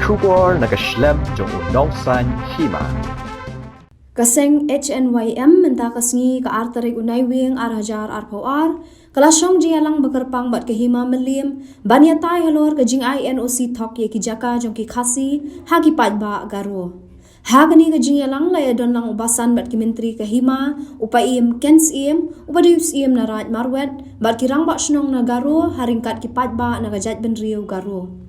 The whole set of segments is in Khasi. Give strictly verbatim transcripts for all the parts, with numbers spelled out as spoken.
Khubor na ka shlem jong u nongsan hima. Ka seng H N Y M mynta ka sngi ka ar tarik u Naiwieng ar hajar arphew ar, ka la shong jingïalang ba kyrpang bad ka Hima Mylliem ban ïatai halor ka jingai N O C thok ïa ki jaka jong ki Khasi ha ki paidbah Garo. Ha kane ka jingïalang la ïadon lang u Basan bad ki myntri ka Hima, u Paiem Ken Syiem, u ba dei u Syiem na Raid Marwet, bad ki rangbah shnong na Garo ha ryngkat ki paidbah na ka jaitbynriew Garo.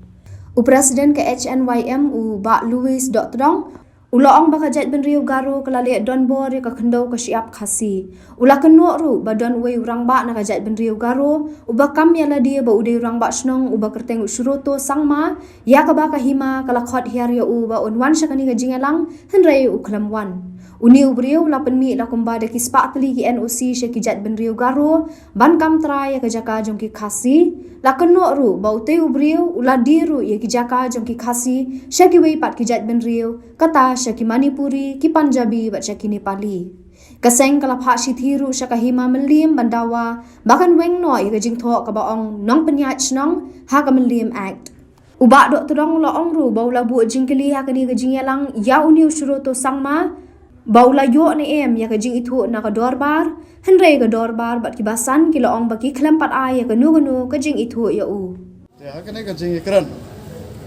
U President ka H N Y M, u Bah Louis Dohtdong, u la ong ba ka jaitbynriew Garo ka la leh donbor ïa ka khyndew ka shyiap Khasi. U la kynnoh ruh ba don uwei u rangbah na ka jaitbynriew Garo, u ba kam ïa lade ba u dei u rangbah shnong u ba kyrteng u Shruto Sangma, ïa kaba ka Hima ka la khot hiar ïa u ba un wan sha kane ka jingïalang, hynrei u khlem wan. Une u briew la pynmih la kumba da ki spah tylli ki N O C sha ki jaitbynriew Garo ban kam trai ïa ka jaka jong ki Khasi. La kynnoh ruh ba utei u briew u la die ruh ïa ki jaka jong ki Khasi sha kiwei pat ki jaitbynriew, kata sha ki Manipuri, ki Punjabi bad sha ki Nepali. Ka seng ka la phah shithi ruh sha ka Hima Mylliem ban dawa ba kan weng noh ïa ka jingthoh kaba ong nongpynïaid shnong ha ka Mylliem Act. U Bah Dohtdong u la ong ruh ba u la buh jingkylli ha kane ka jingïalang ïa une u Shruto Sangma ba u la ïoh ne em ïa ka jingithuh na ka dorbar, hynrei ka dorbar bad ki Basan ki la ong ba ki khlem pat ai ïa kano kano ka jingithuh ïa u. Te ha kane ka jingïakren,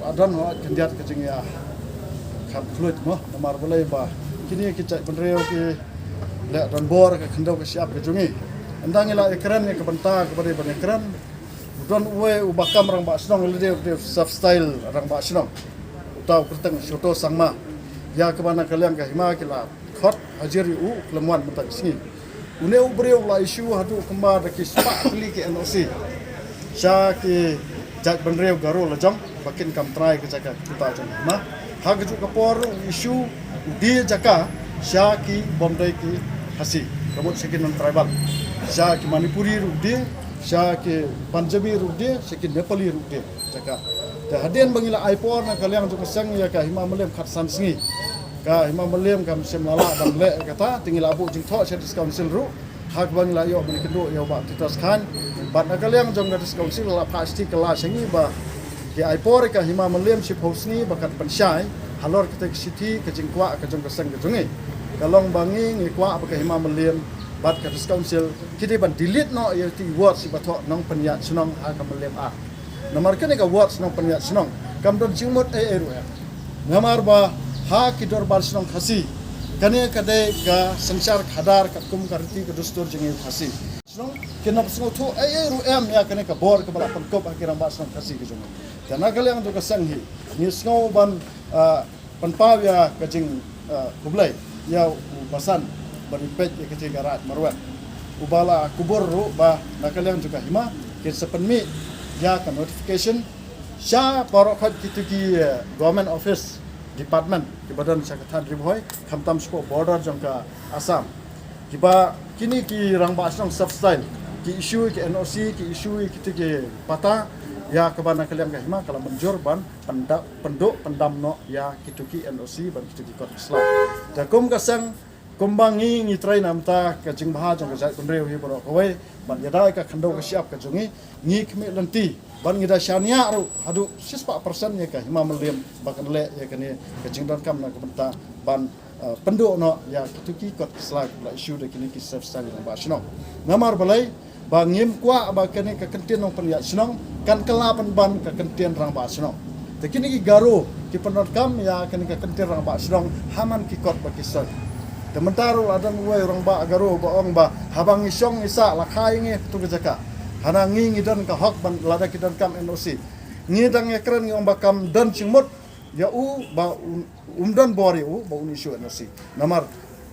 la don wat khyndiat ka jingïakham khluit mo, namar balei ba kine ki jaitbynriew ki leh donbor ka khyndew ka shyiap ka jong ngi. Ynda ngi la ïakren ïa ka bynta kaba dei ban ïakren, u don uwei u ba kam rangbah shnong, lade u dei u self style rangbah shnong, uta u kyrteng Shruto Sangma, ïa kaba na ka liang ka Hima ki la khot hajir ïa u, u khlem wan mynta ka sngi. Une u briew u la issue haduh kumba da ki spah tylli ki N O C sha ki jaitbynriew Garo la jong ba kin kam trai ka jaka kita jong Hima. Ha kajuh ka por ruh u issue u die jaka sha ki bym dei ki Khasi, ka mut sha ki non tribal, sha ki Manipuri ruh u die, sha ki Punjabi ruh u die, sha ki Nepali ruh u die jaka. Te hadien ba ngi la ai por na ka liang jong ka seng ïa ka Hima Mylliem khatsan sngi, ka Hima Mylliem kam shym la lah ban leh kata, te ngi la buh jingthoh sha District Council ruh, ha kaba ngi la ïoh ban ïakynduh ïa u Bah Titus Chyne. Bad na ka liang jong ka District Council la phah shithi kylla sha ngi ba ki ai por ïa ka Hima Mylliem shiphew sngi ba kan pynshai halor kata ka shithi, ka jingkwah ka jong ka seng ka jong ngi ka long ba ngi ngi kwah ba ka Hima Mylliem bad ka District Council ki dei ban delete noh ïa ki word shiba thoh nongpynïaid shnong ha ka Mylliem Act. Namar kane ka word nongpynïaid shnong kam don jingmut ei ei ruh em. Namar ba ha ki dorbar shnong Khasi, kane ka dei ka synshar khadar katkum ka riti ka dustur jong ngi Khasi. Shnong kin ym sngewthuh ei ei ruh em ïa kane ka bor kaba la pynkup ha ki rangbah shnong Khasi ka jong ngi. Te na ka liang jong ka seng hi, ngi sngew ban, ah, pynpaw ïa ka jing, ah, khublei ïa u Basan ba ri peit ïa ka jingïarap marwet, uba la kubur ruh ba na ka liang jong ka Hima kin sa pynmih ïa ka notification sha baroh khoit kito ki, eh, government office department kiba don sha ka thaiñ Ri Bhoi, khamtam sha ka border jong ka Assam, kiba kine ki rangbah shnong self style ki issue ki N O C, ki issue kito ki patta, ïa kaba na ka liang ka Hima ka la mynjur ban pynda-, pynduh pyndam noh ïa kito ki N O C bad kito ki kot ki sla. Te kum ka seng, kumba ngi ngi trei na ka bynta ka jingbha jong ka jaitbynriew hi baroh kawei, ban ïada ïa ka khyndew ka shyiap ka jong ngi, ngi khmih lynti ban ngi da shaniah ruh haduh shispah percent ïa ka Hima Mylliem ba kan leh ïa kane ka jingdonkam na ka bynta ban, eh, pynduh noh ïa kito ki kot ki sla kiba la issue da kine ki self style rangbah shnong. Namar balei? Ba ngim kwah ba kane ka kyntien nongpynïaid shnong kan kylla pynban ka kyntien rangbah shnong. Te kine ki Garo ki pyndonkam ïa kane ka kyntien rangbah shnong ha man ki kot ba ki soi. Te mynta ruh la don uwei u rangbah Garo ba ong ba haba ngi shong ngi sah la kha ïa ngi ha katu ka jaka. Hana ngi ngi don ka hok ban, lada ki donkam N O C. Ngi dang ïakren ngi ong ba kam don jingmut ïa u ba un, um don bor ïa u ba un issue N O C. Namar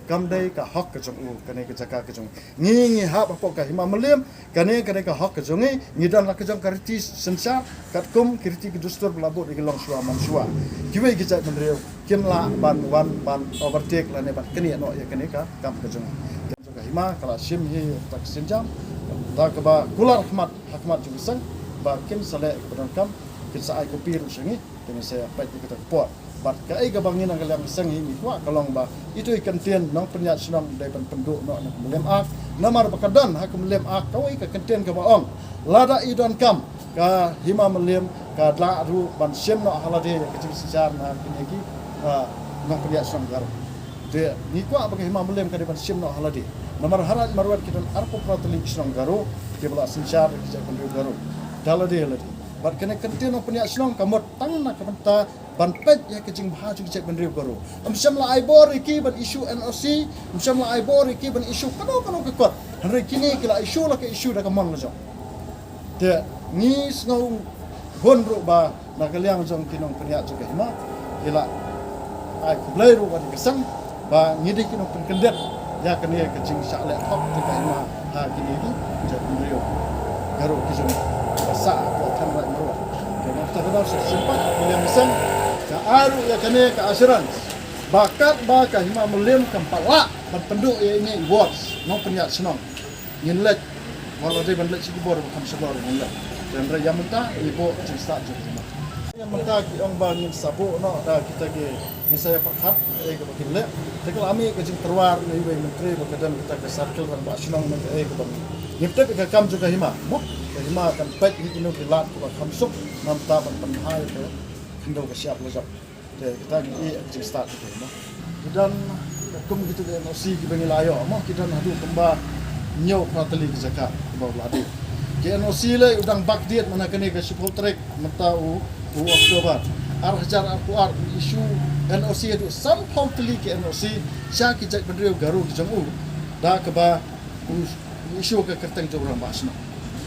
kam dei ka hok ka jong u kane ka jaka ka jong ngi. Ngi ngi hap hapoh ka Hima Mylliem, kane ka dei ka hok ka jong ngi. Ngi don la ka jong ka riti synshar katkum ki riti ki dustur ba la bud da ki longshuwa manshuwa. Kiwei ki jaitbynriew kim lah ban wan ban overtake lane ban knieh noh ïa kane ka kam ka jong ngi. Ka jong ka Hima ka la shim hi ta ka sienjam, ta kaba kular khmat ha khmat jong ka seng ba kin sa leh kaba donkam, kin sa ai copy ruh sha ngi. Te ngin sa ïa peit ïa kata ka por. Bad kaei kaba ngi na ka liang ka seng hi ngi kwah ka long ba ito i kyntien nongpynïaid shnong dei ban pynduh noh na ka Mylliem Act. Namar ba ka don ha ka Mylliem Act kawei ka kyntien kaba ong, lada i donkam Ka Hima Mylliem ka lah ruh ban shim noh ha lade ïa ka jingsynshar na kine ki, ah, nongpynïaid shnong Garo. Te ngi kwah ba ka Hima Mylliem ka dei ban shim noh ha lade. Namar ha Raid Marwet ki don arphew phra tylli ki shnong Garo kiba la synshar da ki jaitbynriew Garo da lade lade. Bad kane ka kyntien nongpynïaid shnong ka mut tang na ka bynta ban peit ïa ka jingbha jong ki jaitbynriew Garo. Ym shym la ai bor ïa ki ban issue N O C, ym shym la ai bor ïa ki ban issue kano kano ka kot. Hynrei kine ki la issue la ka issue da ka mon la jong. Te ngi sngew hun ruh ba na ka liang jong ki nongpynïaid jong ka Hima ki la ai khublei ruh ïa ka seng ba ngi dei ki nongpynkyndit ïa kane ka jingshah leh thok jong ka Hima ha kine ki jaitbynriew Garo ki jong ka sah ka than Raid Marwet. Te na kata ka daw sa sympat ka liang ka seng ka ai ruh ïa kane ka assurance ba katba ka Hima Mylliem kam pat lah ban pynduh ïa ine i wards nongpynïaid shnong. Ngin leit, wat la dei ban leit sha ki bor ba kham shador ngin leit. Te hynrei ïa mynta ngi buh jingstad jong ki ma. Ïa mynta ki ong ba ngin sa buh noh da kita ki, ngin sa ïa pyrkhat ei kaba kin leh. Te ka la mih ka jingtyrwa na iwei i myntri ba ka don kita ka circle rangbah shnong ne kaei kaba ngin. Ngim tip ïa ka kam jong ka Hima. Mut ka Hima kan peit ïa kino ki lad kiba kham suk na bynta ban pynbha ïa ka khyndew ka shyiap la jong. Te kita ngi ïa ka jingstad kita mo. Ki don kum kita ki N O C kiba ngi la ïoh mo, ki don haduh kumba hynñiew phra tylli ki jaka kiba la dei. Ki N O C lei u dang backdate mynta kane ka shiphew tarik mynta u, u October ar hajar arphew ar, u issue N O C haduh sanphew tylli ki N O C sha ki jaitbynriew Garo ki jong u. Da kaba u, u issue ka kyrteng jong u rangbah shnong.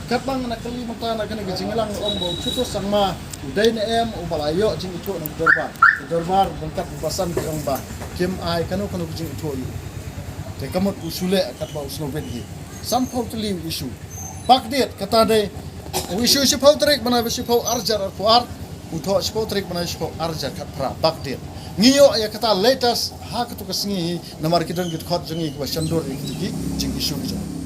Katba nga na kali mynta na kane ka jingïalang ong ba u Chotu Sangma u dei ne em uba la ïoh jingithuh na ka dorbar. Ka dorbar ryngkat u Basan ki ong ba kim ai kano kano ka jingithuh ïa u. Te ka mut u shu leh katba u sngewbit hi. Sanphew tylli u issue. Backdate kata dei u issue shiphew tarik bnai ba shiphew ar hajar arphew ar. U thoh shiphew tarik bnai shiphew ar hajar khatphra. Backdate. Ngi ïoh ïa kata latest ha katu ka sngi hi. Namar ki don ki dkhot jong ngi kiba shon dur ïa kiti ki jing issue ki jong ngi.